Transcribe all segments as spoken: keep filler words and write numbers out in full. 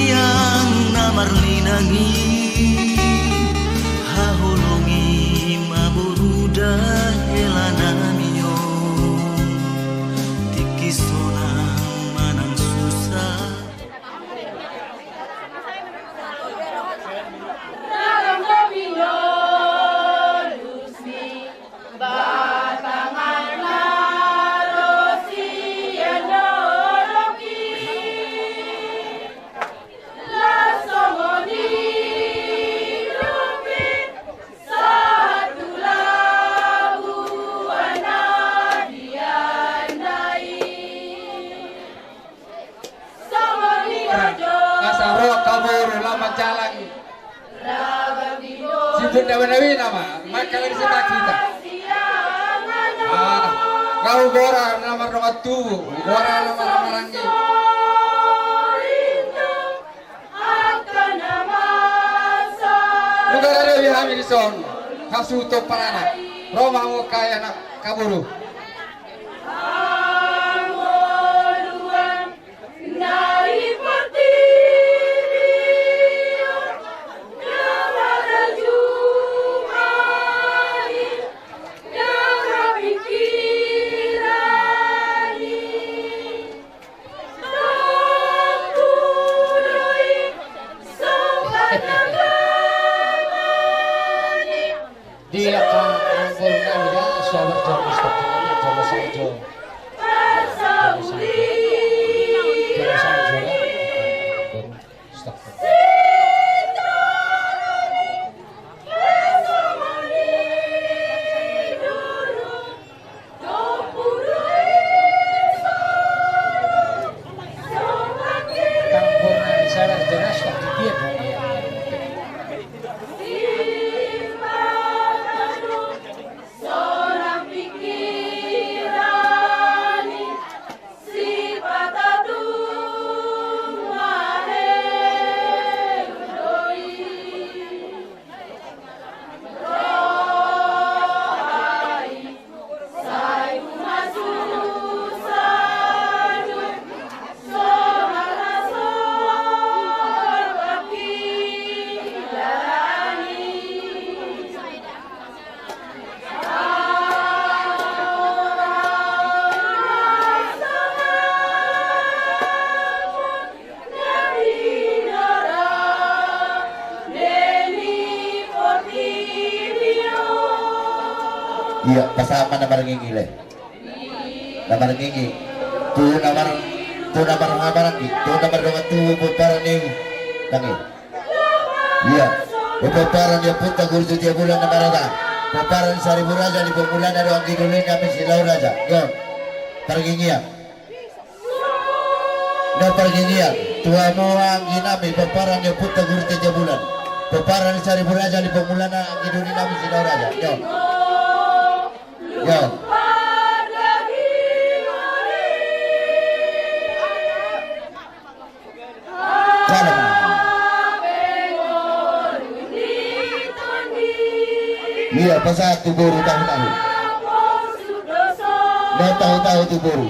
Yang na marlinang i, haholongi ma boru da hela nami on, tingki sonang manang susa. Asa ro angka boru laho manjalang. Si Bunda Manawina ma, mangkalangi si Takita. Ah, nga hugora na mardongan tubu, hugora na marhahamaranggi. Nunga rade hami dison, hasuhuton paranak. Ro ma hamu angka anak, angka boru. Di angka anggol nami da, sabar jam setengah jam sajo. Jam sajo. Jam sajo ya. Stop. Ia, pasahat ma na marngingi, le. Na marngingi. Tu na mar-, tu na marhahamaranggi, tu na mardongan tubu pomparan ni tangi. Ia. Pomparan ni Ompunta Guru Jatiabulan na marhaha. Pomparan ni Saribu Raja Lipang Mulana dohot anggi doli nami Silau Raja. Ia. Parngingian. Na parngingian, tu hamu anggi nami, pomparan ni Ompunta Guru Jatiabulan, pomparan ni Saribu Raja Lipang Mulana, anggi doli nami Silau Raja. Ia. Ia. Ia, pasahat tu boru tahu-tahu. Na tahu-tahu tu boru.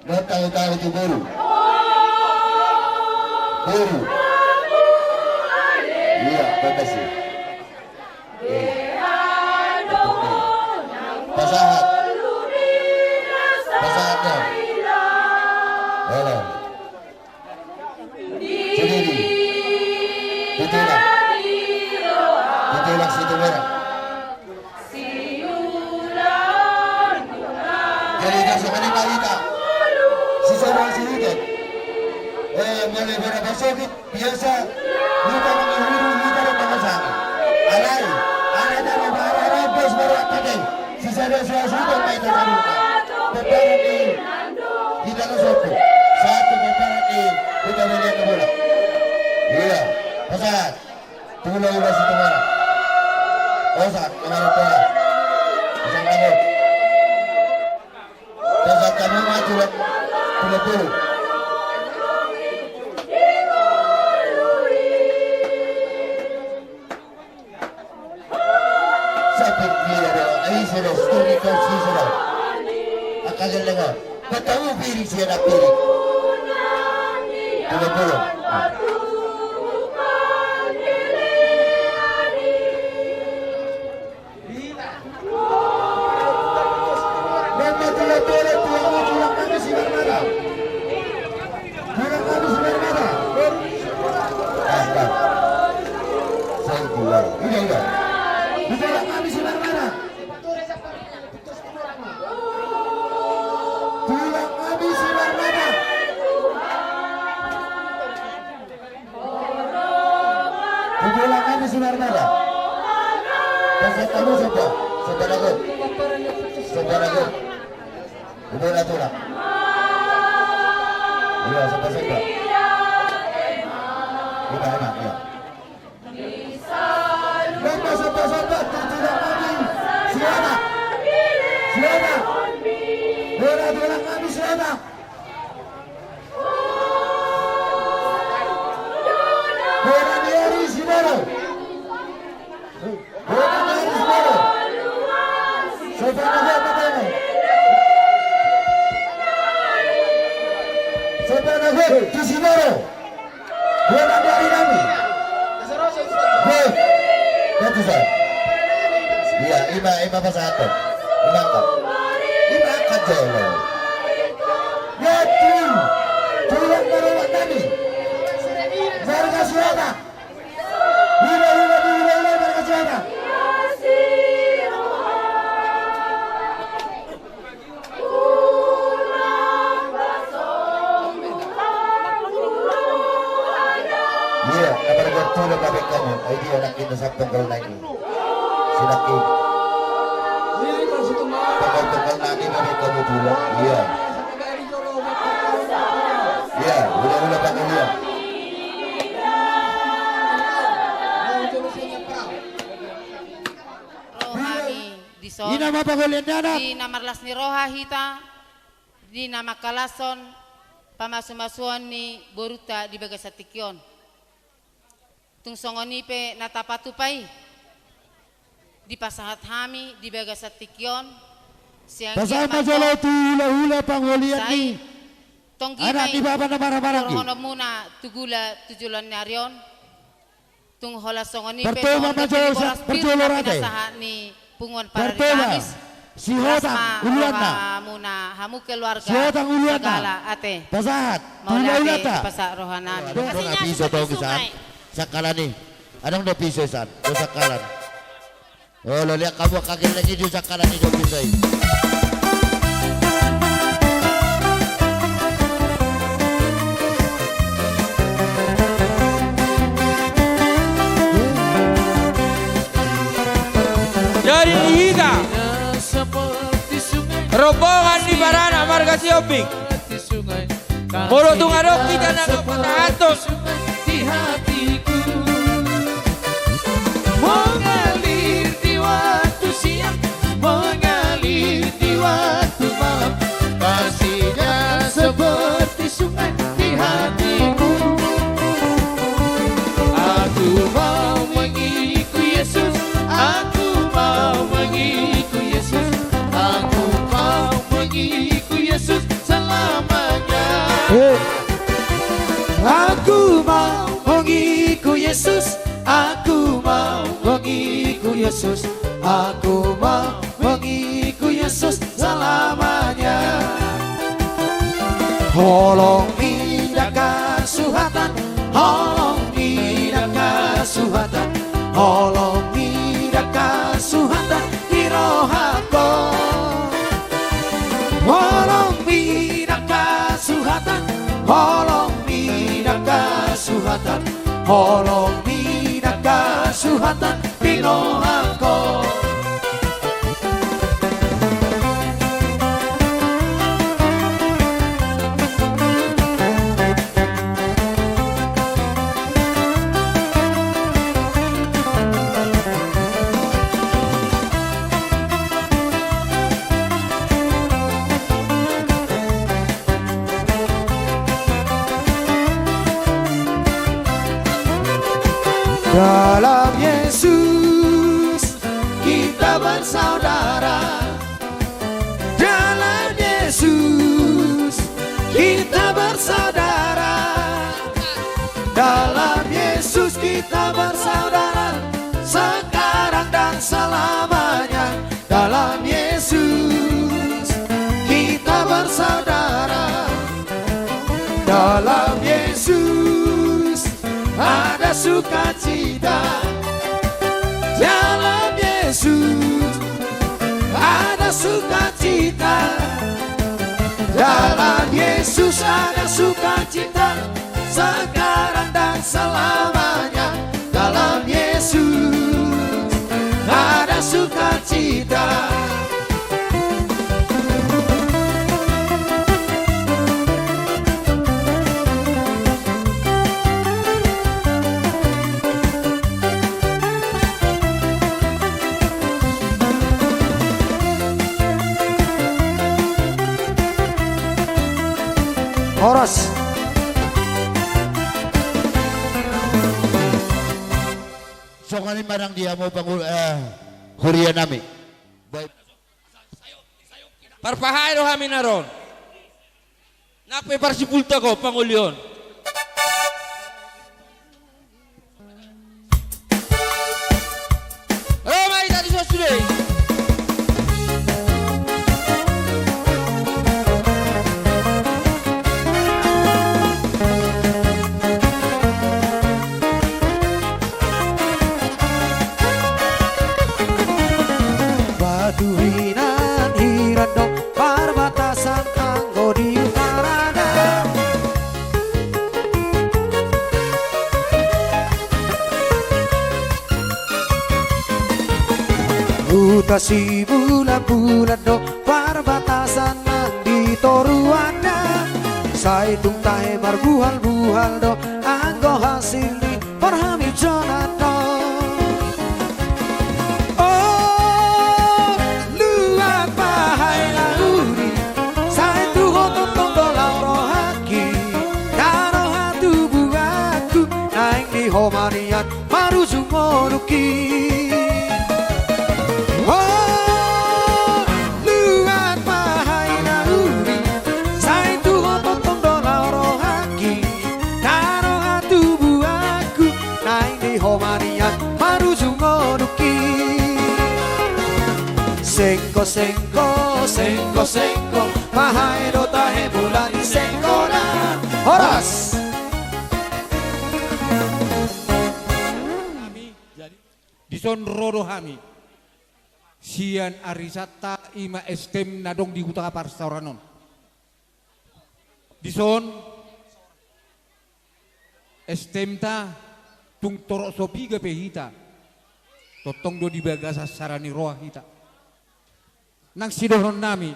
Na tahu-tahu tu boru. Boru. Ia, makasih. Eh. Pasahat. Pasahat, ya. Halo. Sididi. Pitulak. Pitulak Situmorang. Jadi, asa songon i ma hita. Sisada sihuton. Eh, molo bona pasogit, biasa. Hita mangihuti, hita do mangasanga. Alai, ala tama bara rambos baru apa deh. Sisada sihuton ma hita saluhutna. Pomparan ni hita na sopo. Satu pomparan ni hita melihat bola. Ia, pasahat. Tula-ula Situmorang. Osan, nomor dua. Osan kamu. Osan kamu ma tula, tula-tula. Sapit dia do, ai sudah, sturi kau si sudah. Angka gelleng on. Tahu piring, sian piring. Tolong, tolong. Nama tulang, tulang, tulang, tulang kami Simarmata. Tulang kami Simarmata. Angkat. Saya keluar. Udah, udah. Tulang kami Simarmata. Tulang kami Simarmata. Tulang kami Simarmata. Pasahat hamu somba. Somba na gok. Somba na gok. Udah lah, tulang. Iya, somba, somba. Udah, enak, iya. Lomba somba-somba tu tulang kami Sihotak. Sihotak. Bola tulang kami Sihotak. Bola ni ari Siboro. Bola ni ari Siboro. Somba na gok, somba na gok tu Siboro. Buat apa hari kami? Hei, kau tu sa. Iya, ima, ima pasahaton. Ima angkat. Ima angkat jolo. Ya, tu. Tulang maromba nami. Marga Sihotak. Hula, hula, hula, hula, marga Sihotak. Iya, na marga Tulang ma baen hamu. Ai dia nangkin na sab tongkol nai. Si nangkin. Tongkol-tongkol nai ma baen hamu Tulang. Iya. Iya, hula-hula pangoli. Roha ni Dison. Di na marlas ni roha hita, di na mangkalashon pamasumasuon ni borunta di bagasan tingki on. Tung songon i pe na tapatupa i, dipasahat hami di bagasan tingki on, sian pasahat ma jolo tu hulahula pangolian ni anak ni bapa na marhamaranggi. Dohononmuna tu gula tu joloan ni ari on. Tung holan songon i pe, partoba ma jolo, boras pir parjolo rate. Pinasahat ni punguan Pararimamis. Sihotak uluanna. Rohamuna hamu keluarga. Sihotak uluanna. Ate. Pasahat. Mauliate, pasahat rohanami. Dong, dong, na piso tong i san. Sangkalan i. Adong do piso i san. Do sangkalan. Olo, liat hamu angka gelleng i, do sangkalan i do piso i. Jadi di hita rombongan ni baranak marga Sihombing. Molo tung adong hita na pasahathon di hatiku, mengalir di waktu siang, mengalir di waktu malam, kasihnya seperti sungai di hatiku. Aku mau mengikut Yesus, aku mau mengikut Yesus, aku mau mengikut Yesus selamanya. Eh. Aku mau mengikut Yesus, aku mau mengikut Yesus, aku mau mengikut Yesus selamanya. Holong mida kasuhatan, holong mida kasuhatan, holong mida kasuhatan di rohangku. Holong mida kasuhatan, holong mida kasuhatan, holong mida kasuhatan di rohangku. Dalam Yesus kita bersaudara. Dalam Yesus Dalam Yesus ada sukacita. Dalam Yesus ada sukacita. Dalam Yesus ada sukacita. Sekarang dan selamanya. Dalam Yesus ada sukacita. Horas. Songon i ma nang di hamu pangul-, eh, huria nami. Baik. Parpahae do hami na ro on. Nang pe parsipulta ho pangoli on. Ro ma hita dison sude. Batu hinan hiran do parbatasan anggo di utarana. Huta Sibulanbulan do parbatasan nang di toruanna. Sai tung tahe marbuhalbuhal do anggo hasil ni parhamijonan on. O luat ma hae na uli, sai tu ho tongtong do laho rohangki, na ro hatubuanku, naeng di ho ma nian marujung ngolungki. O luat ma hae na uli, sai tu ho tongtong do laho rohangki, na ro hatubuanku, naeng di ho ma nian marujung ngolungki. Sengko, sengko, sengko, sengko, ma hae do tahe mula ni sengkona. Horas. Dison ro do hami sian arisanta i ma S T M na adong di huta parsaoran on. Dison S T M-ta tung torop so piga pe hita, tongtong do di bagasan sada ni roha hita. Nang sidohononnami,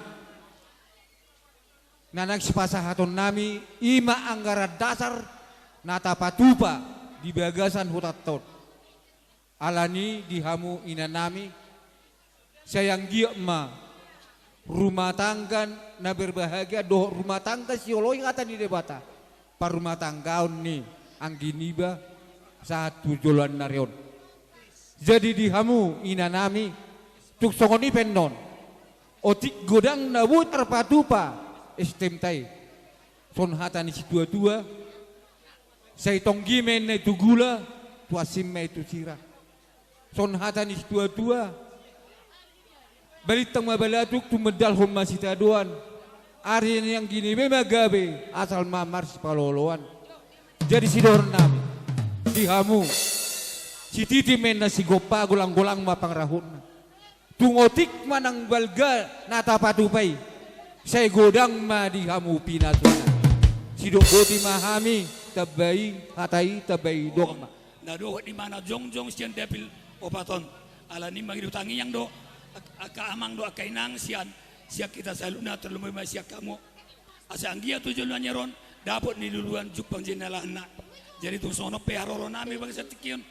na nang sipasahatonnami, i ma anggaran dasar na tapatupa di bagasan hutanta on. Alani di hamu inanami, sai anggiat ma rumah tangga na berbahagia dohot rumah tangga sioloi hata ni Debata, parrumahtanggaon ni anggi niba sahat tu joloan ni ari on. Jadi di hamu inanami, tung songon i pe annon, otik godang na boi tarpatupa S T M-ta i. Songon hata ni situatua, sai tonggi ma inna i tu gula, tu asin ma i tu sira. Songon hata ni situatua, balintang ma balatuk, tumundalhon ma sitadoan. Ari ni anggi niba i ma gabe, asal ma marsipaloaloan. Jadi sidohononnami di hamu, sititi ma inna sigompa, golanggolang ma pangarahutna. Tung otik ma nang balga na tapatupa i, sai godang ma di hamu pinasuna. Sidok boti ma hami, tamba i hata i, tamba i dok ma. Na dohot i ma na jongjong sian dapil opat on. Alani i ma mangido tangiang do, ak-, angka amang do, angka inang sian, sian hita saluhutna, tarlumobi ma sian hamu. Asa anggiat tu joloan ni ari on, dapot na niluluan jumpang jala na lahanna. Jadi tung songon on pe haroronami bagasan tingki on.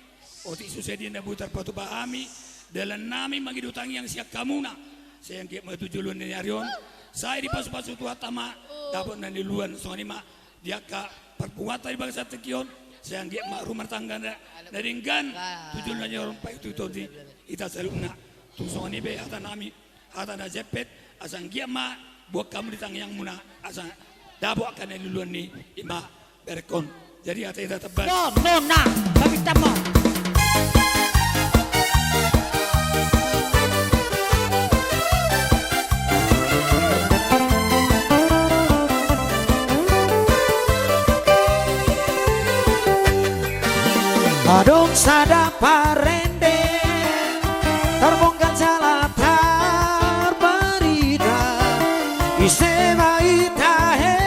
Otik so sadia na boi tarpatupa hami, dalannami mangido tangiang sian hamuna. Sai anggiat ma tu joloan ni ari on, sai dipasupasu Tuhanta ma, dapot na niluluan, songon i ma di angka parpunguanta di bagasan tingki on, sai anggiat ma rumah tangga na, na denggan, tu joloan ni ari on, paihutihutihon di hita saluhutna. Tung songon i be hatanami, hata na jempek, asa anggiat ma buat hamu di tangiangmuna, asa dapot angka na niluluan ni i ma berek on. Jadi hata hita tamba. Nona, babintamon. Sada parende tarbonggal jala tarbarita, ise ma i tahe,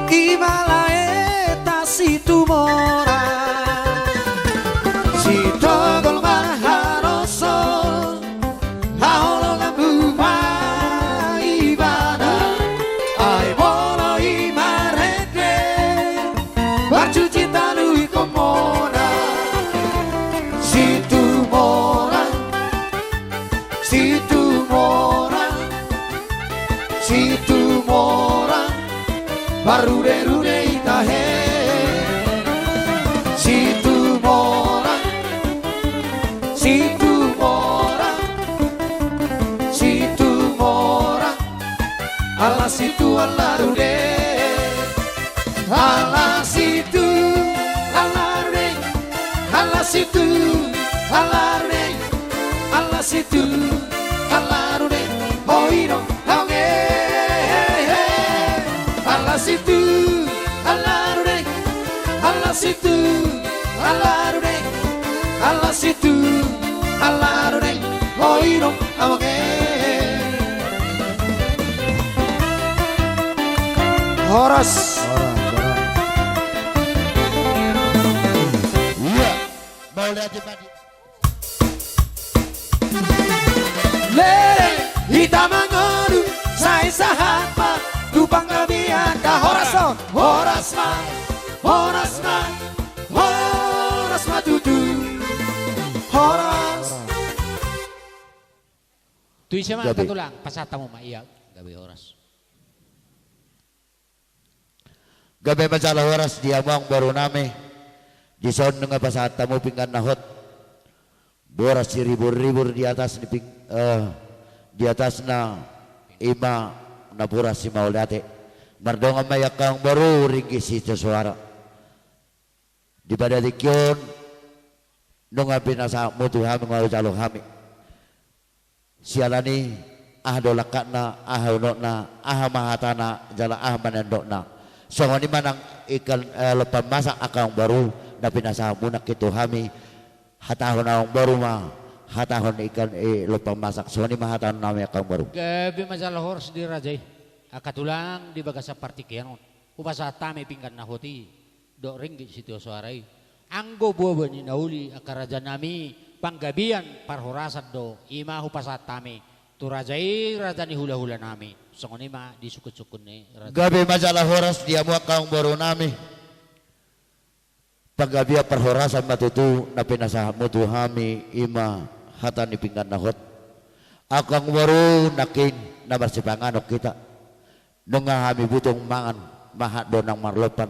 i ma Lae ta Situmorang. Sitogol ma haroso, haholongan tu ma ibana, ai molo i marende, marcuci talu i komona. Situmorang, Situmorang, Situmorang, marruderude i tahe. Situmorang, Situmorang, Situmorang, ala situ ala rude. Ala situ ala rude, ala situ ala rude, ala situ ala rude. Oi do, oi e. Ala situ ala rude, ala situ ala rude, ala situ ala rude. Oi do, oi e. Horas. Horas, horas. Iya. Mauliate ma di. Lele, hita mangolu, sai sahat ma tu panggabean. Horas on. Horas ma, horas ma, horas ma tutu. Horas. Tu ise ma, gabe. Angka tulang, pasahat hamu ma, iya, gabe horas. Gabe ma jala horas di hamu amangboru nami. Dison nunga pasahat hamu pinggan na hot. Boras siribur-ribur di atas ni ping-, eh, di atasna i ma napuran simauliate. Mardongan ma i angka amangboru ringgit sitio soara. Di pada tingki on, nunga pinasahatmu tu hami, nunga hujalo hami. Siala ni aha do langkatna, aha unokna, aha ma hatana, jala aha ma nidokna. Songon i ma nang ikan, eh, lompan masak angka amangboru, na pinasahatmu nangkin tu hami. Hatahon amangboru ma, hatahon ikan, eh, lompan masak. Songon i ma hatahon nami angka amangboru. Gabe ma jala horas di raja i. Angka tulang di bagasan partingkian on. Hupasahat hami pinggan na hot i dohot ringgit sitio soara i. Anggo boaboa ni na uli angka raja nami, panggabean parhorasan do, i ma hupasahat hami tu raja i, raja ni hulahula nami. Songon i ma di sungkunsungkun ni raja. Gabe ma jala horas di hamu angka amangboru nami. Panggabean parhorasan ma tutu na pinasahatmu tu hami, i ma hata ni pinggan na hot. Angka amangboru nangkin na marsipanganon hita. Nunga hami butong mangan, mahat do nang marlompan.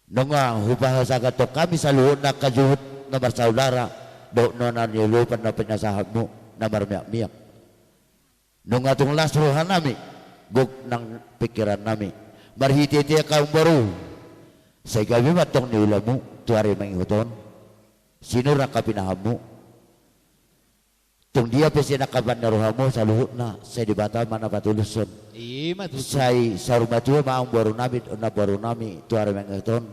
Nunga hupasahat hami saluhutna angka juhut na marsaudara, dohot na niuluhon na pinasahatmu na marmiakmiak. Nunga tung las roha nami, gok nang pingkiran nami. Marhitehite angka amangboru, sai gabe ma tong niulamu tu ari mangihut on. Sinur angka pinahanmu. Tung dia pe sinangkapan ni rohamu saluhutna, sai Debata ma na patulushon. I ma tutu. Sai saur matua ma amangboru nami, namboru nami tu ari mangihut on.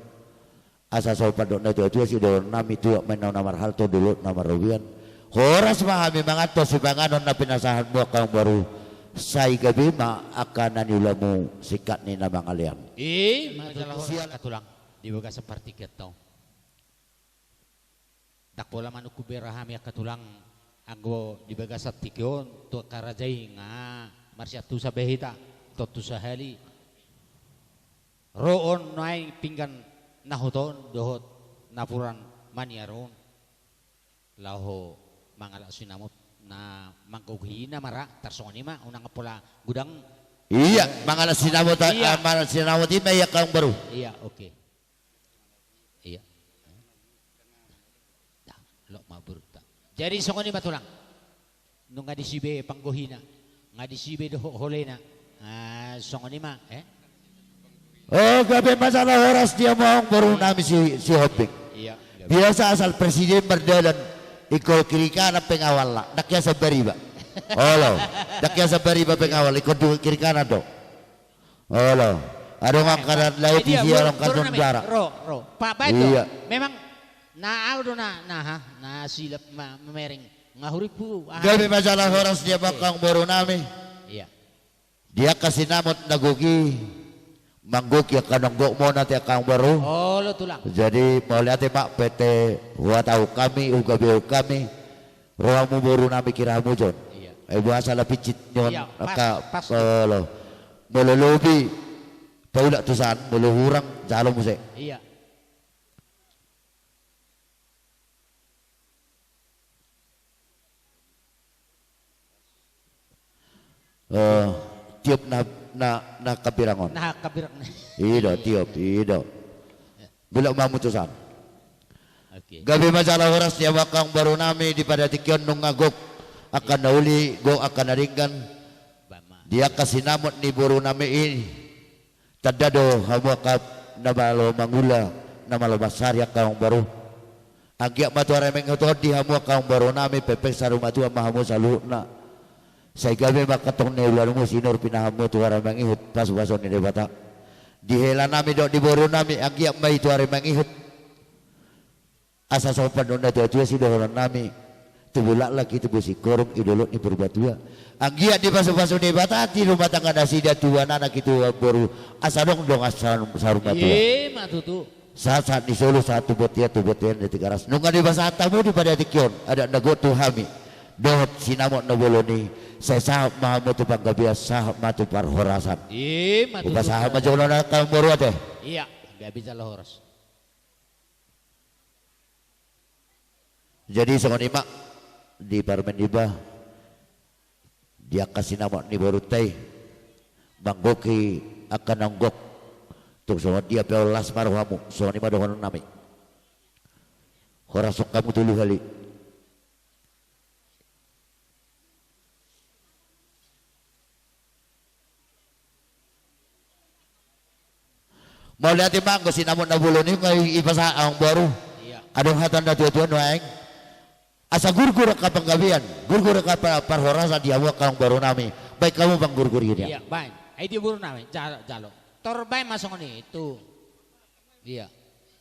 Asa so pandok ni natuatua, sidohonon nami, tuat ma inna na marhalto, dolok na marrobean. Horas ma hami mangan tu sipanganon na pinasahatmu angka amangboru. Sai gabe ma angka na niulamu singkat ni na mangalean. I ma jala horas angka tulang di bagasan partingkian on. Ndang pola manungkun be ra hami angka tulang, anggo di bagasan tingki on tu angka raja i nga marsiantusan be hita, tontu sahali. Ro on nuaeng pinggan na hot on dohot napuran maniar on. Laho mangalap sinamot na manggohi na mara, tarsongon i ma, unang pola godang. Iya, eh, mangalap sinamot, iya. Ah, mangalap sinamot i ma i angka amangboru. Iya, oke. Iya. Dah, lok ma burta. Jadi songon i ma tulang. Nunga disi be panggohina, nga disi be dohot holena. Ah, songon i ma, eh? Oh, gabe ma jala horas di hamu amangboru nami si, Sihombing. Iya, gabe. Biasa asal presiden mardalan, ingkon kiri kanan pengawalna. Ndang ia sambariba. Olo. Ndang ia sambariba pengawal, ingkon di kiri kanan do. Olo. Adong angka na lae di sia, adong angka na darat. Ro, ro. Pak, baik do. Iya. Memang na au do na, na, ha, na silap ma-, mamereng. Nga hurippu, aha. Gabe ma jala horas di amang boru nami. Iya. Di angka sinamot na gok i, manggohi angka na gok ma on ate amang boru. Olo tulang. Jadi mauliate ma pe, huhatahon hami, hugabehon hami. Rohamu boru nami, hiramu jo on. Iya. Ai boasa laho pinsir ni on. Iya, pas, angka, pas. Olo. Molo lobi, paulak tusan, molo hurang, jalo muse. Iya. Eh, tiop na, na, na hambirang on. Na hambirang. I do, tiop, i do. Bulak ma hamu tusan. Oke. Gabe ma jala horas di amang boru nami, di pada tingki on nunga gok angka na uli, gok angka na denggan. Ba ma. Di angka sinamot ni boru nami i. Tanda do hamu angka na malo mangula, na malo mansari angka amang boru. Anggiat ma tu ari mangihut on di hamu angka amang boru nami, pengpeng saur matua ma hamu saluhutna. Sai gabe ma angka tong ni ulaonmu, sinur pinahanmu tu ari mangihut, pasupasuon ni Debata. Di hela nami dohot di boru nami, anggiat ma i tu ari mangihut. Asa sopan do na tuatua sidohonon nami, tubu laklak i tubu singkoru i dolok ni Purbatua. Anggiat dipasupasu Debata di rumah tangga nasida tu anak i tu boru, asa adong dongan sa-, saur matua. Ima tutu. Sahat sahat ni solu, sahat tu bontean, tu bontean di Tigaras. Nunga dipasahat hamu di pada tingki on adat na gok tu hami dohot sinamot na bolon i, sai sahat ma hamu tu panggabean, sahat ma tu parhorasan. Ima tutu. Hupasahat ma jolo na amang boru ate. Iya, gabe jala horas. Jadi songon i ma di parumaen niba, di angka sinamot ni borunta i, manggohi angka na gok. Tung songon dia pe on las ma rohamu, songon i ma dohonon nami. Horas on hamu tolu hali. Mauliate ma, anggo sinamot na bolon i nunga i-, ipasahat amang boru. Iya. Adong hata na tuatua nuaeng. Asa gurgur angka panggabean, gurgur angka pa-, parhorasan di hamu angka amang boru nami. Baen hamu panggurgur i dia. Iya, baen. Ai dia boru nami, jalo, jalo. Tor baen ma songon i, tu. Iya.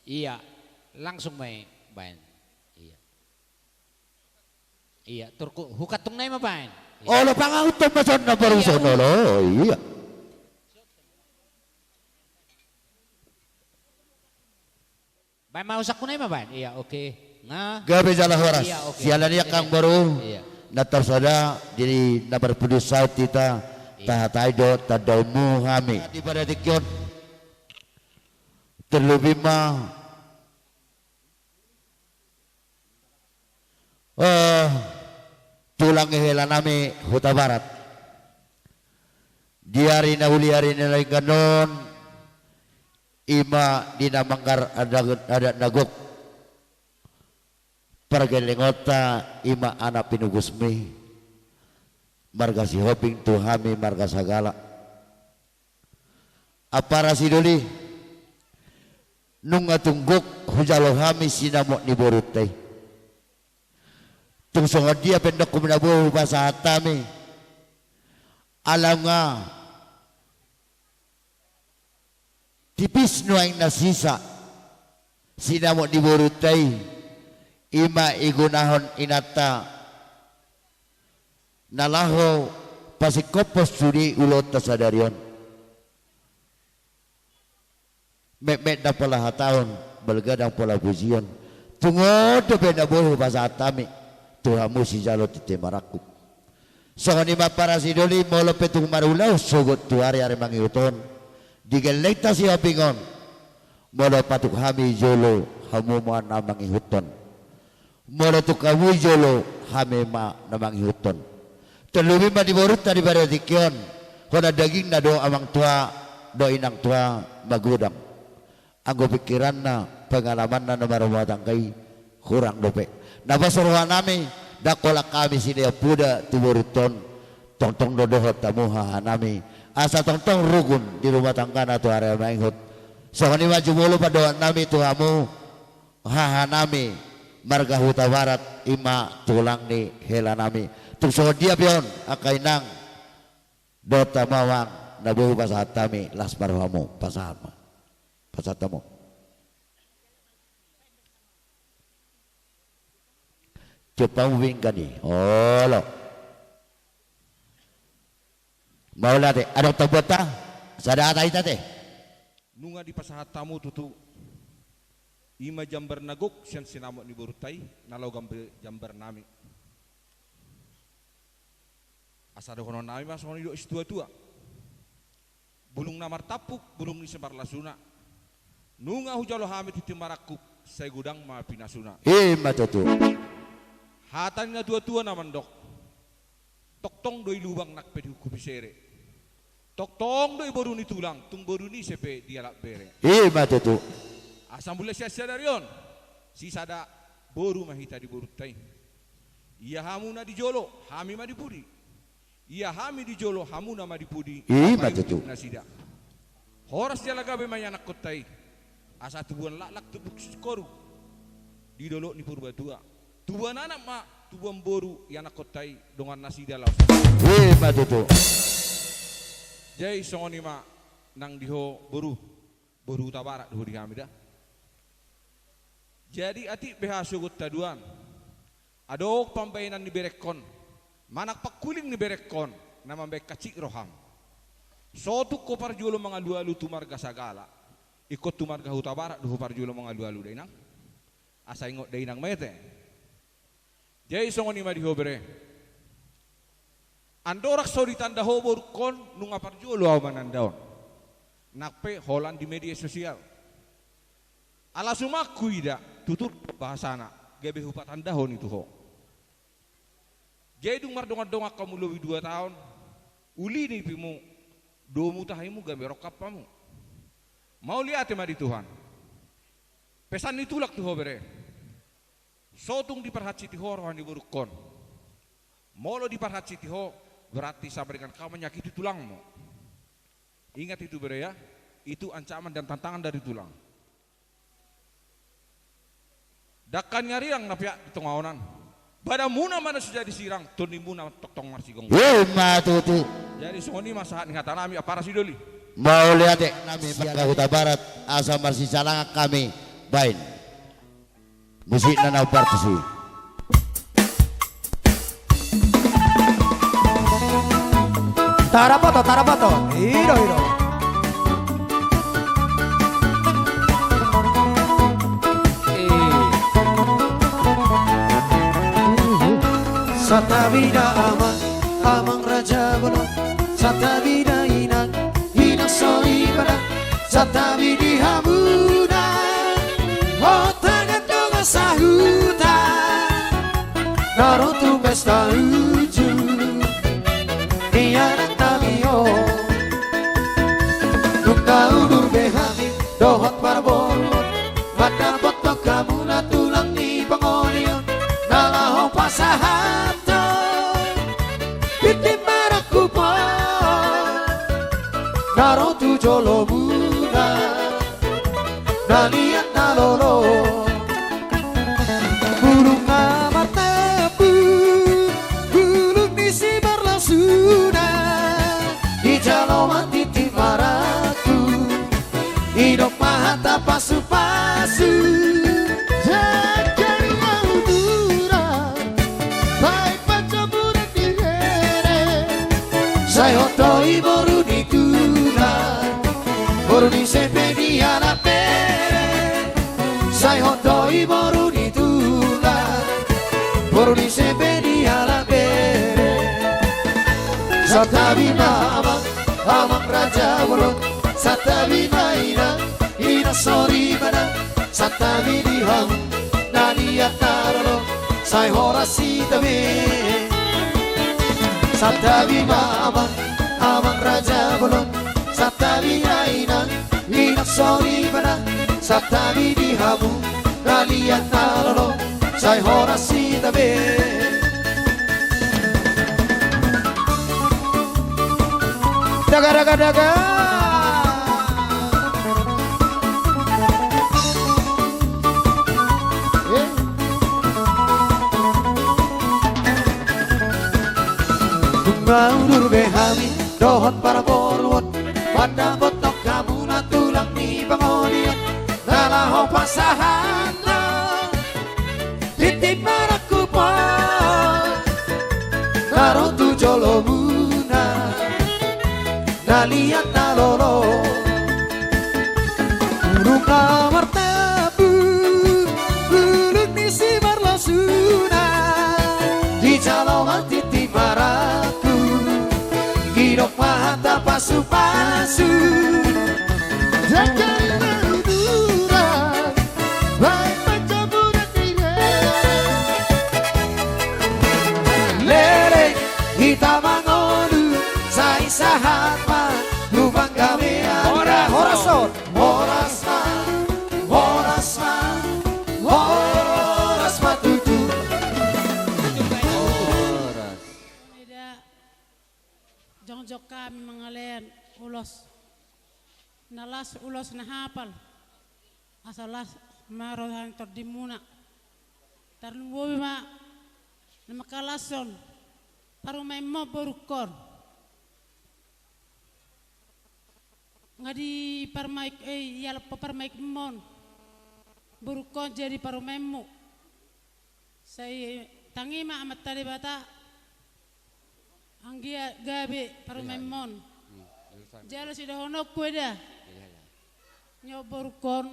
Iya. Langsung baen, baen. Iya. Iya, turku, hukantung nai ma baen. Iya. Olo, pangahuthon ma songon na barusan, olo, iya. Baen ma husangkun nai ma baen. Iya, oke. Nga. Gabe jala horas. Iya, oke. Siala ni i amang boru. Iya. Na tarsada di na marpudun saut hita. Iya. Tahatai do tandaonmu hami. Di pada tingki on. Terlebih ma Eh, tulang ni hela nami Hutabarat. Di ari na uli, ari na denggan on, ima di na manggarar adat, adat na gok pargellengonta, ima anak pinungkusmi, marga Sihombing tu hami marga Sagala. Ampara sidoli, nunga tung gok hujalo hami sinamot ni borunta i. Tung songon dia pe ndok na boi hupasahat hami, ala nga tipis nuaeng na sisa sinamot ni borunta i, ima igunahon inanta na laho pasingkophon sude ulaonta sadari on. Metmet ndang pola hataon, balga ndang pola pujion. Tung on dope na boi hupasahat hami tu hamu sijalo tintin marangkup. Songon i ma ampara sidoli, molo pe tung marulaon sogot tu ari, ari mangihut on, di gellengta Sihombing on, molo patuk hami jolo, hamu ma na mangihuthon. Molo tung hamu i jolo, hami ma na mangihuthon. Terlebih ma di borunta di pada tingki on, hona dagingna do amang tua dohot inang tua magodang. Anggo pingkiranna, pengalamanna na marrumah tangga i hurang dope. Na pos roha nami, ndang holan hami silean poda tu borunta on, tongtong do dohot hamu haha nami, asa tongtong rukun di rumah tanggana tu ari mangihut. Songon i ma jumolo pandohan nami tu hamu, haha nami marga Hutabarat, ima tulang ni hela nami. Tung songon dia pe on, angka inang dohot amang, na boi hupasahat hami, las ma rohamu, pasahat ma. Pasahat hamu. Coba mubingkan i. Olo. Mauliate, adong tambuhonta? Sada hata hita ate. Nunga dipasahat hamu tutu. I ma jambar na gok sian sinamot ni borunta i, na loga be jambar nami. Asa dohonon nami ma songon nidok ni situatua. Bulung na martampuk, bulung ni simarlasuna. Nunga hujalo hami tintin marangkup, sai godang ma pinasuna. I ma tutu. Hata ni natuatua na mandok. Tongtong do i lubang nang pe dihungkupi sere. Tongtong do i boru ni tulang, tung boru ni ise pe dialap bere. I ma tutu. Asa mulai sian sadari on, sisada boru ma hita di borunta i. Ia hamuna di jolo, hami ma di pudi. Ia hami di jolo, hamuna ma di pudi. I ma tutu. Nasida. Horas jala gabe ma ianakkonta i. Asa tubuan laklak tubu singkoru di dolok ni Purbatua. Tubuan anak ma, tubuan boru ianakkonta i, dongan nasida laos. I ma tutu. Jadi songon i ma nang di ho boru. Boru Hutabarat do ho di hami da. Jadi atik beha sogot haduan. Adong pambahenan ni berengkon, manang pangkuling ni berengkon, na mambahen hansit roham. Sotung ho parjolo mangalualu tu marga Sagala. Ingkon tu marga Hutabarat do ho parjolo mangalualu da inang. Asa ingot da inang ma ate. Jadi songon i ma di ho bere. Andorang so ditanda ho borungkon, nunga parjolo ahu mananda on. Nang pe holan di media sosial. Ala suman huida, tutur bahasana, gabe hupatandahon i tu ho. Jadi dung mardongan-dongan hamu lobi dua taon, uli nipimu, domu tahimu gabe rongkap hamu. Mauliate ma di Tuhan. Pesan ni tulang tu ho bere. Sotung diparhansiti ho roha ni borungkon. Molo diparhansiti ho, berarti sama dengan kau menyakiti tulangmu. Ingat itu bere ya, itu ancaman dan tantangan dari tulang. Dangka ni arirang na peak di tonga onan. Badanmuna ma na so jadi sirang, tondimuna tongtong marsigomgoman. I ma tutu. Jadi songon i ma sahat ni hata nami, ampara sidoli. Mauliate nami marga Hutabarat, asa marsisalangan hami baen. Musikna na umpartus i. Tarapoto, tarapoto. Ido, ido. Santabi da amang, amang raja bolon. Santabi da inang, inang soripada. Santabi di hamuna, hot tangan dongan sahuta, na ro tu pesta uju ni anak nami on. Nunga udur be hami dohot marboru, mandapothon hamuna tulang ni pangoli on, na laho pasahat tintin marangkup on, na ro tu jolomuna, na liat na lolo. Bulung na martampuk, bulung ni simarlasuna, dijalo ma tintin marangkup. Didok ma hata pasupasu. Jajari na uduran, baen panjamuran di rere. Sai hot do i boru ni tulang, boru ni ise pe dialap bere. Sai hot do i boru ni tulang, boru ni ise pe dialap bere. Santabi ma amang, amang raja bolon. Santabi ma inang, inang soripada. Santabi di hamu na liat na lolo, sai horas hita be. Santabi ma amang, amang raja bolon. Santabi ma inang, inang soripada. Santabi di hamu na liat na lolo, sai horas hita be. Daga, daga, daga. Eh. Nunga udur be hami dohot parboruon, mandapothon hamuna tulang ni pangolian, na laho pasahat na tintin marangkup on, na ro tu jolomuna, na liat na lolo. Burung na martabu, burung ni simarlosuna, dijalo ma tintin marangkup, didok ma hata pasupasu. Jaga na umura, baen panjaburan ni leleng. Leleng hita mangolu, sai sahat ma tu panggabean. Horas, horas on. Horas ma, horas ma, horas ma tutu. Horas. Eda, jongjong hami mangalean ulos na las, ulos na hapal. Asa las ma roha ni tondimuna. Tarlumobi ma na mangkalashon parumaenmon borungkon. Nga diparmaik, eh, ialap parumaenmon borungkon jadi parumaenmu. Sai tangi ma Amanta Debata, anggiat gabe parumaenmon. Jala sidohononku eda, nion borungkon,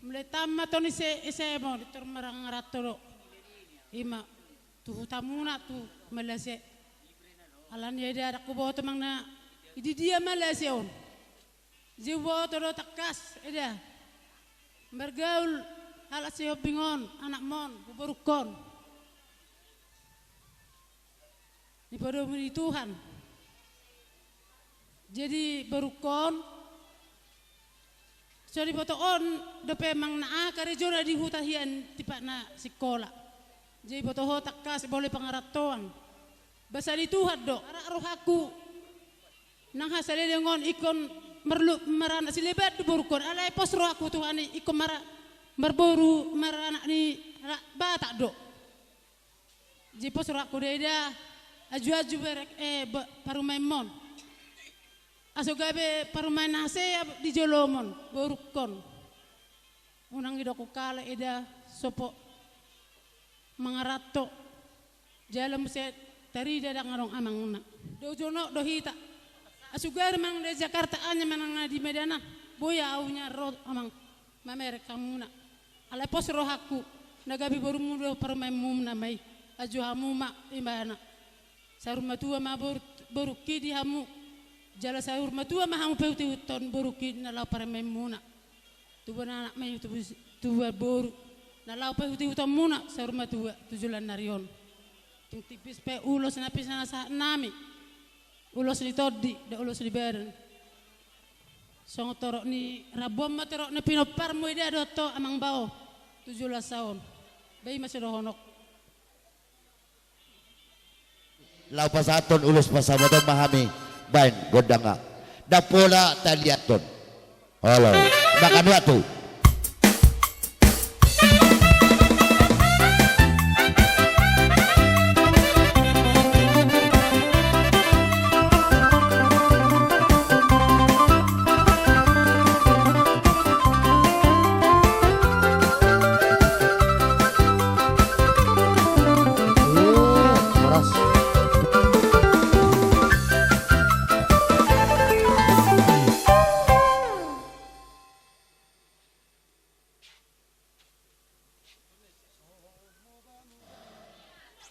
mulai tamat on ise, ise mo di tor marangarato do. Ima tu hutamuna tu Malaysia. Alani eda, ndang huboto manang na di dia Malaysia on. Jei huboto do tangkas eda, margaul halak Sihombing on, anakmon, borungkon. Nipadomu ni Tuhan. Jadi borungkon, so diboto on dope manang na aha karejona di huta hian tipatna sikola. Jadi boto ho tangkas boi pangarantoan. Basa ni Tuhan do, arak rohangku. Nang hasaleleng on ingkon marlu-, maranak sileban do borungkon. Alai pos rohangku Tuhan i ingkon mara-, marboru maranak ni ra-, Batak do. Jadi pos rohangku do eda, aju-aju berek, eh, ba-, parumaenmon. Asa gabe parumaen na hasea di jolomon, borungkon. Unang didok halak eda, sopo mangaranto. Jala muse tarida ndang adong amangna. Dao jonok do hita. Asa gari manang di Jakarta an manang na di Medan an, boi au nian ro amang mamereng hamuna. Alai pos rohangku, na gabe borumu do parumaenmuna ma i. Aju hamu ma ibana. Saur matua ma boru, borungki di hamu. Jala saur matua ma hamu paihut-ihuthon borungki na laho parumaenmuna. Tubuan anak ma i, tubu-, tubuan boru. Na laho paihut-ihuthonmuna saur matua tu joloan ni ari on. Tung tipis pe ulos na pinasahat nami. Ulos ni tondi, dohot ulos ni badan. Songon torop ni rambu ma torop ni pinomparmu eda dohot ho amang bao. Tu joloan sa on. Ba i ma sidohononku. Laho pasahathon ulos pasahaton ma hami baen gondang na. Ndang pola taliathon. Olo. Makanuatu.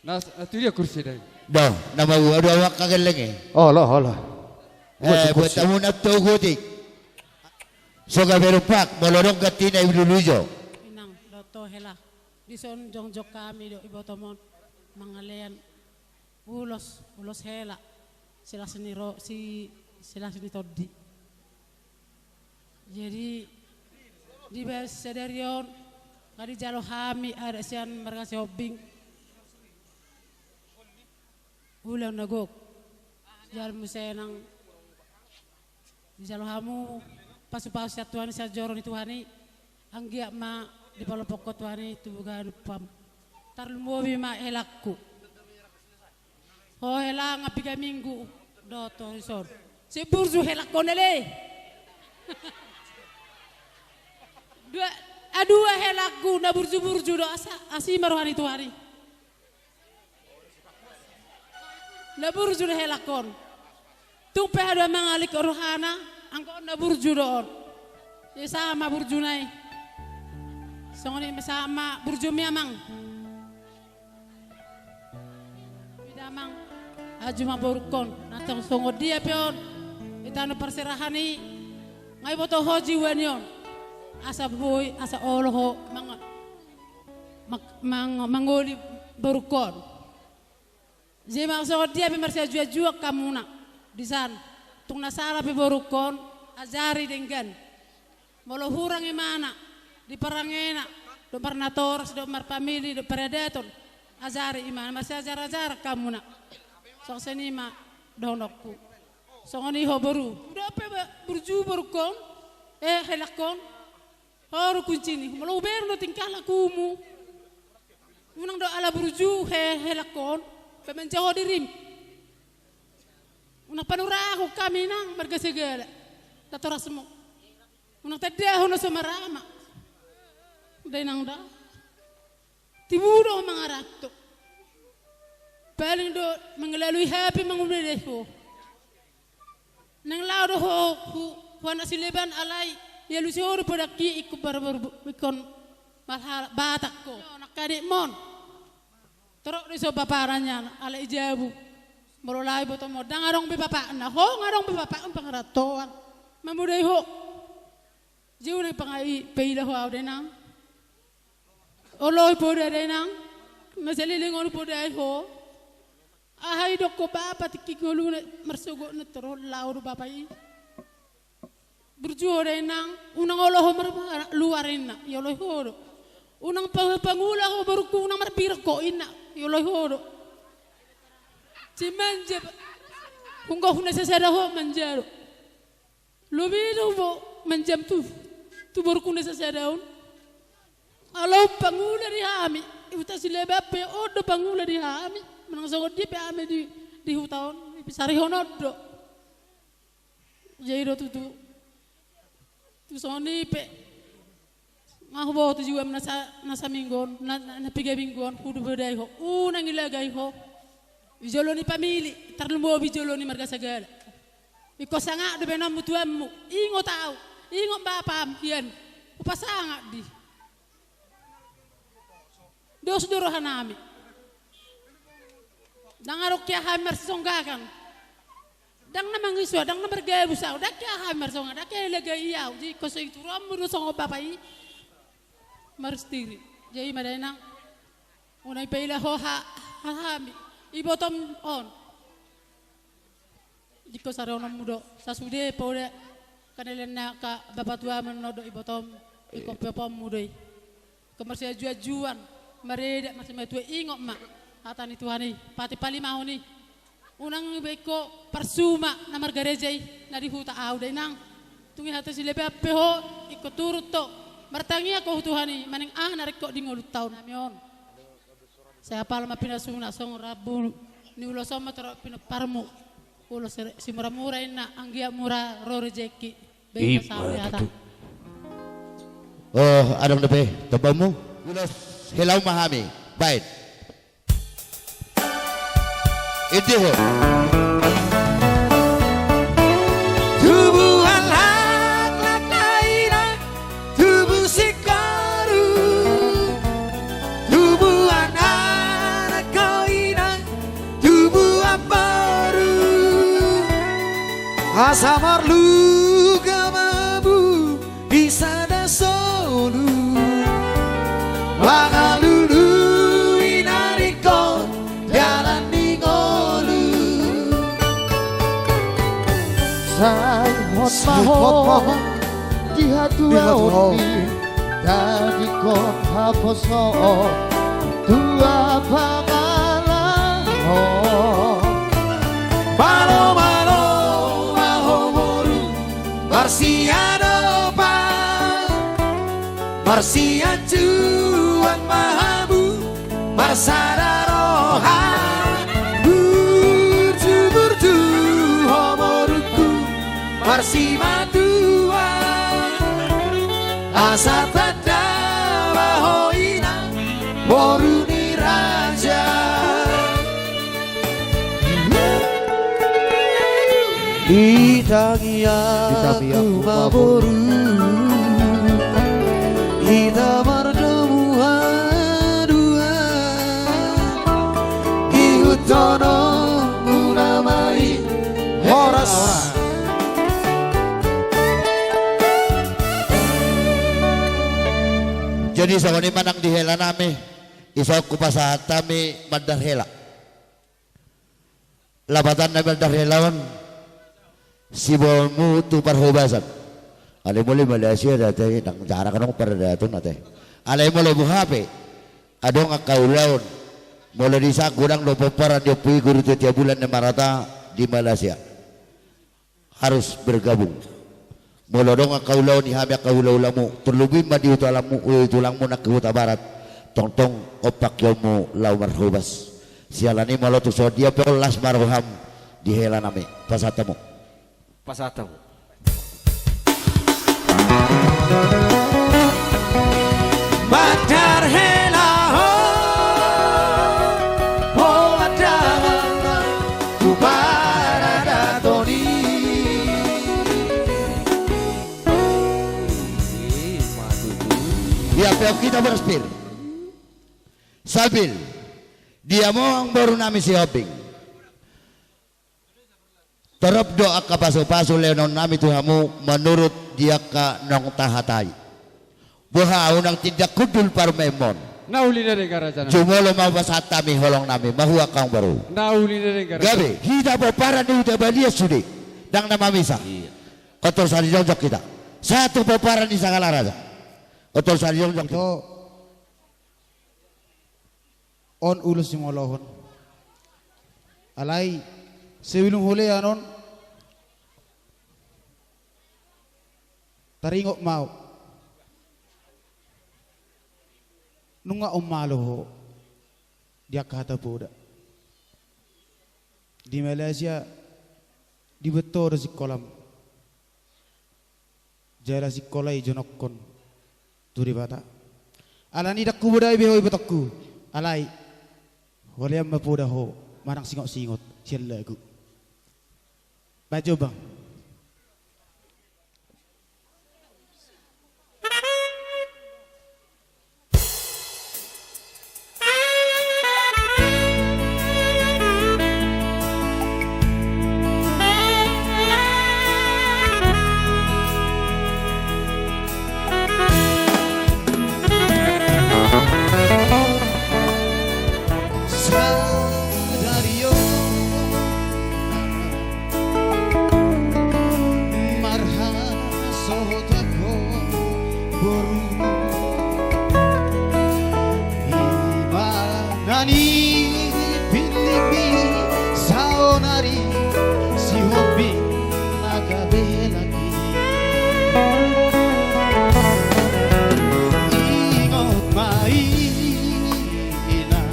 Na, na tu dia kursi dai. Do, nama gua do awak kagelleng i. Olo, olo. Eh, buat tamu na tu gutik. Soga berumpak, molo dong ganti na i lulujo. Inang, dohot ho hela. Dison jongjong hami do ibotomon. Mangalean. Ulos, ulos hela, silas ni ro-, si-, silas ni tondi. Jadi, di bagasan sadari on, nga dijalo hami adat sian marga Sihombing. Ulang na gok. Jalo muse nang Dijalo hamu pasu-pasu sian Tuhan i, sian joro ni Tuhan i, anggiat ma dipalompok ho Tuhan i tu ganup hamu. Tarlumobi ma helangku. Ho helang, angka piga minggu Dohot tu dison. Si burju helangkon ale. Dua, ah, dua helangku na burju-burju do, asa, asi ma roha ni Tuhan i. Na burju do helangkon. Tung pe haduan mangalik rohana, anggo on na burju do on. Jadi sama burjuna i. Songon i ma sama burjumi amang. Ida amang, aju ma borungkon, na tong songon dia pe on, di tano parserahan i, nga iboto ho jiwa ni on. Asa boi, asa olo ho, mang-, mang-, mang-, mangoli borungkon. Jadi mang songon dia pe marsiajuajuan hamuna, disan, tung na sala pe borungkon, ajari denggan. Molo hurang imana, di parangena, dohot marnatoras, dohot marpamili, dohot paradaton, ajari imana, marsiajarajaran hamuna. Songon i ma dohononku. Songon i ho boru. Uda pe ba-, burju borungkon, eh, helangkon. Ho do kuncini, molo hubereng do tingkah lakumu. Unang do ala burju he-, helangkon, pe manjago dirim. Unang panurahon hami nang marga Sagala. Natorasmu. Unang tandahon na so marama. Dainang da. Tibu do mangaranto. Paling do mangalalui hape mangudai ho. Nang laho do ho hu-, hu anak sileban alai. Ia lusi ho do podangki ingkon bar-, bar-, ingkon marhala-, Batak ho. Nang kadek mon. Torop do i so bapana nian, alai i jabu. Molo laho ibotom on, ndang adong be bapakna. Ho nga adong be bapakna pangarantoan. Mamodai ho. Jeu na i pangai paila ho au dainang. Olo i poda dainang. Na saleleng on i podai ho. Aha i didok ho bapa tingki ngoluna marsogot na torop laho do bapa i. Burju ho dainang, unang olo ho mar-, luar inna, ioloi ho do. Unang pa-, pangula ho borungku, unang marbirok ho inna, ioloi ho do. Si manja, hunggo huna sasada ho manja do. Lobi do bo manjam tu, tu borungku na sasada on. Alai pangula di hami, huta Silaban pe on do pangula di hami, manang songon dia pe hami di, di huta on, sarihon on do. Jadi do tutu. Tu songon i pe. Nga huboto jiwam na sa-, na saminggu on, na, na, na piga minggu on, hudai ho. Unang ilagai ho. Di jolo ni pamili, tarlumobi jolo ni marga Sagala. Ingkon sangap do baenonmu tuanmu. Ingot au. Ingot bapam, hian. Hupasangap di. Dos do rohanami. Ndang adong hea hami marsisonggakan. Ndang na mangiso, ndang na margabus au, ndang hea hami marsonga, ndang hea ilagai au, jadi ingkon so ituronmu do songon bapa i. Maristiri. Jadi i ma dainang. Unang ipaila ho ha-, ha-, hami. Ibotom on. Ingkon sarihononmu do, sasude poda, kanalian na ka bapa tuamu na do ibotom, ingkon peoponmu do i. Ingkon marsiajuajuan, mareda, marsimatua, ingot ma hata ni Tuhan i, patimpalimahon i. Unang iba ingkon parsuma na margareja i, na di huta au dainang. Tung di hata Silaban pe ho, ingkon turut ho, martangiang ho tu Tuhan i, manang aha na ringkot di ngolunta on. Nami on. Sai apala ma pinasuna songon rambu ni ulos on ma torop pinomparmu. Ulos re-, simuramura inna anggiat mura ro rejeki. Baen ma sahat. Oh, adong dope tombaonmu? Ulos hela ma hami. Baen. Ide ho. Tubuan laklak na inang, tubu singkoru, tubuan anak ho inang, tubuan boru. Asa marluga ma hamu di sada solu, mangalului na ringkot dalan ni ngolu. Sai hot ma ho di hatuaon i, tadingkon haposoon tua pangalaho. Malo, malo ma ho boru, marsiadopan, marsianjuan ma hamu, marsada roha, burju, burju. Tuhan, asa tanda ma ho inang, boru ni raja. Ditangiangku ma boru, hita mardomu haduan, ihuthononmuna ma i. Horas. Jadi songon i ma nang di hela nami, dison hupasahat hami mandar hela. Lapatanna mandar hela on, siboolmu tu parhobasan. Alai molo i Malaysia da ate, ndang jarak anong paradaton ate. Alai molo boha pe, adong angka ulaon, molo di sa godang do pomparan ni Ompu i Guru Setia Bulan ni Marata di Malaysia, harus bergabung. Molo adong angka ulaon ni hami angka hulahulamu, terlebih ma di tulangmu, eh, tulangmu nang di Hutabarat, tongtong on pangkeonmu laho marhobas. Siala ni i molo tung songon dia pe on las ma roham di hela nami. Pasahat hamu. Pasahat hamu. Mandar hela ho, holan damang tu paradaton i. Ia pe on hita boras pir. Sambil di among boru nami Sihombing. Torop do angka pasupasu lehonon nami tu hamu manurut di angka naung tahatai. Boha unang tindak hundul parumaenmon. Na uli na denggan raja nami. Jumolo ma hupasahat hami holong nami, mahua angka amang boru. Na uli na denggan raja nami. Gabe, hita pomparan ni Huta Balian sude. Ndang na mamisa. Ia. Oto sari jongjong hita. Satu pomparan ni Sanggalang Raja. Oto sari jongjong hita. Ito. On ulos ni molo on. Alai sebelum hulean on, taringot ma au. Nunga on malo ho di angka hata poda. Di Malaysia diboto do sikolam. Jala sikola i jonongkon tu Debata. Alani ndang hubodai be ho ibotongku. Alai holean ma poda ho manang singot-singot sian lagu. Bajo bang. Sadari on marhasohotan ho boru, ima na nipillit ni saonari Sihombing na gabe laki. Ingot ma i. Inang,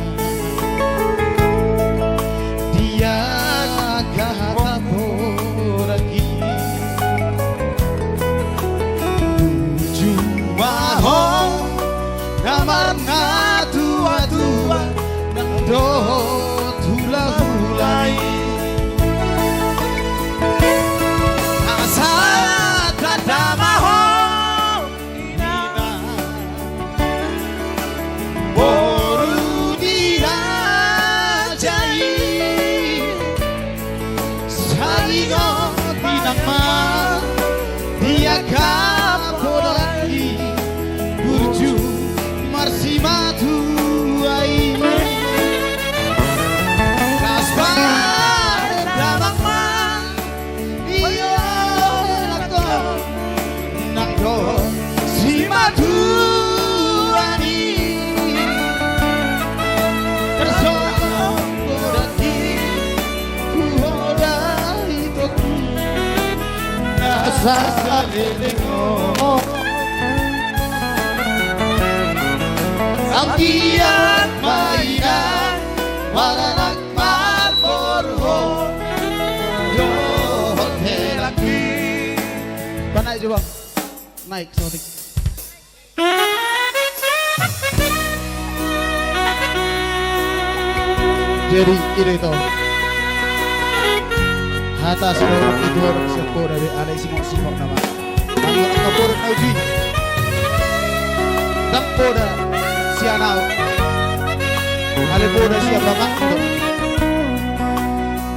dia gaha poraki. Burju ma ho na marnatuatua nang dohot hulahula i. Asa tanda ma ho. Inang, boru ni raja i, saringot inang ma di angka poraki, burju marsimatua i. Las ma damang ma. Ia nang dohot simatua ni. Tarsongon godang i tu ho da itongku na saleleng on. Anggiat ma inang maranak marboru ho dohot helangki. Panaek jo, Bang. Naek saotik. Jadi, i do ito. Hata sian Tuhan, sian poda be, alai singok-singok nama. Anggo angka poda na uju i, ndang poda sian ahu. Alai poda sian bapakku do.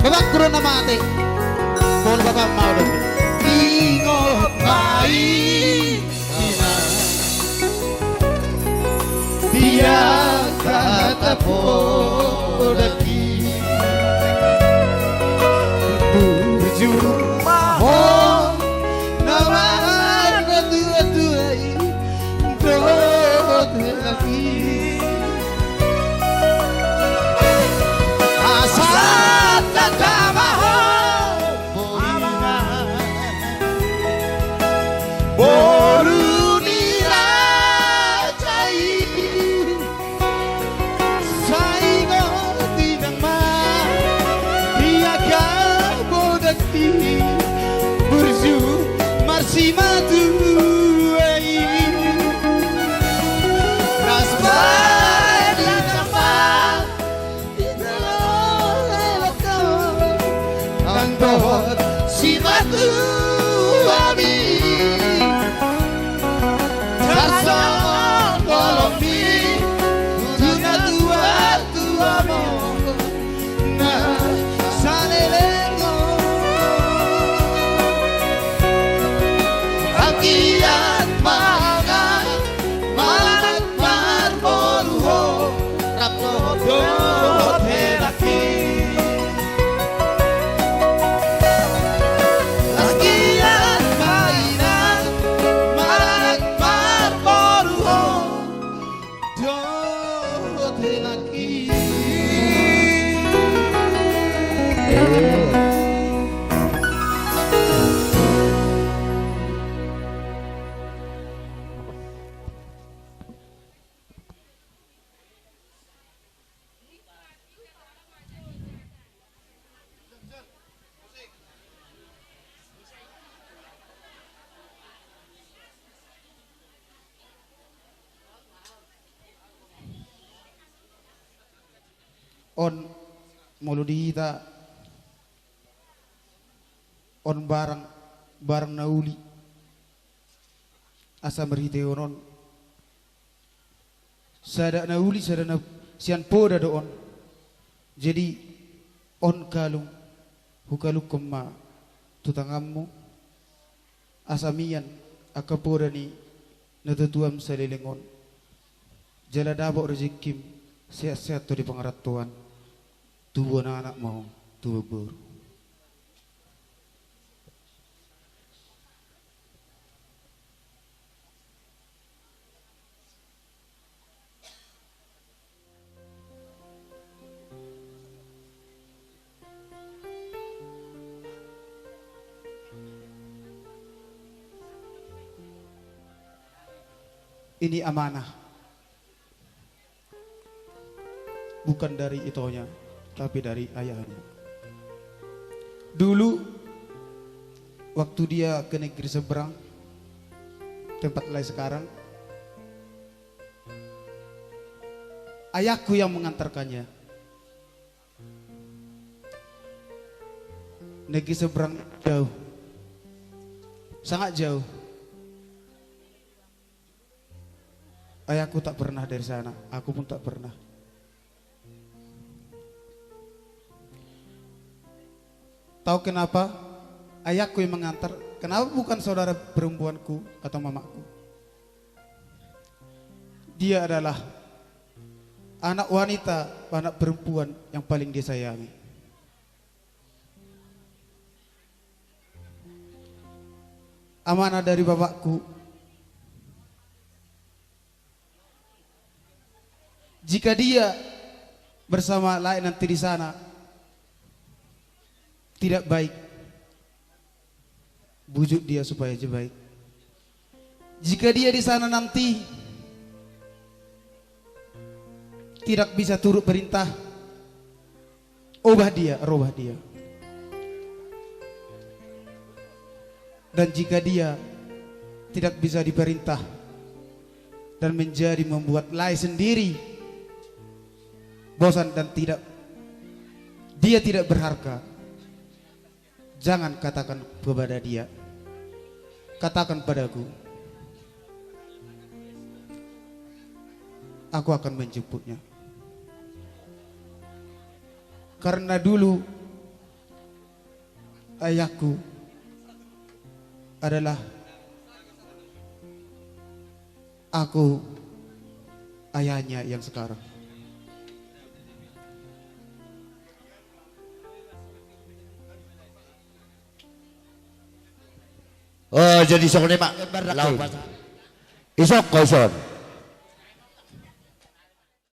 Bapakku do na mate. Pola bapakmu ma au do. Ingot ma i, Inang, di angka hata poda i. Burju ma ho na marnatua-tua i dohot hela i. Asa tanda ma ho, boru ni raja i. Sai ingot, Inang, ma di angka poda i, burju marsimatua i. Las baen, Inang, ma di tano hela on, nang dohot simatuami. Tarsongon holongmi tu natuatua on na saleleng on. Anggiat ma, Inang, manang marboru ho, rap dohot hela i. Anggiat ma, Inang, manang marboru ho, dohot hela i. On, molo di hita, on barang, barang na uli. Asa marhitehon on, sada na uli, sada na sian poda do on. Jadi, on kalung, hukalungkon ma tu tanganmu, asa mian angka poda ni natuatuam saleleng on. Jala dapot rejekkim, sehat-sehat ho di pangarantoan, tubuan anak ma ho, tubuan boru. Ini amanah. Bukan dari itonya, tapi dari ayahnya. Dulu, waktu dia ke negeri seberang, tempat Lai sekarang, ayahku yang mengantarkannya. Negeri seberang jauh, sangat jauh. Ayahku tak pernah dari sana, aku pun tak pernah. Tahu kenapa ayahku yang mengantar? Kenapa bukan saudara perempuanku atau mamaku? Dia adalah anak wanita, anak perempuan yang paling dia sayangi. Amanah dari bapakku. Jika dia bersama lain nanti di sana tidak baik, bujuk dia supaya dia baik. Jika dia di sana nanti tidak bisa turut perintah, ubah dia, rubah dia. Dan jika dia tidak bisa diperintah dan menjadi membuat lae sendiri, bosan dan tidak, dia tidak berharga, jangan katakan kepada dia, katakan padaku, aku akan menjemputnya. Karena dulu ayahku adalah aku ayahnya yang sekarang. Oh, jadi songon i ma. Ison, ison.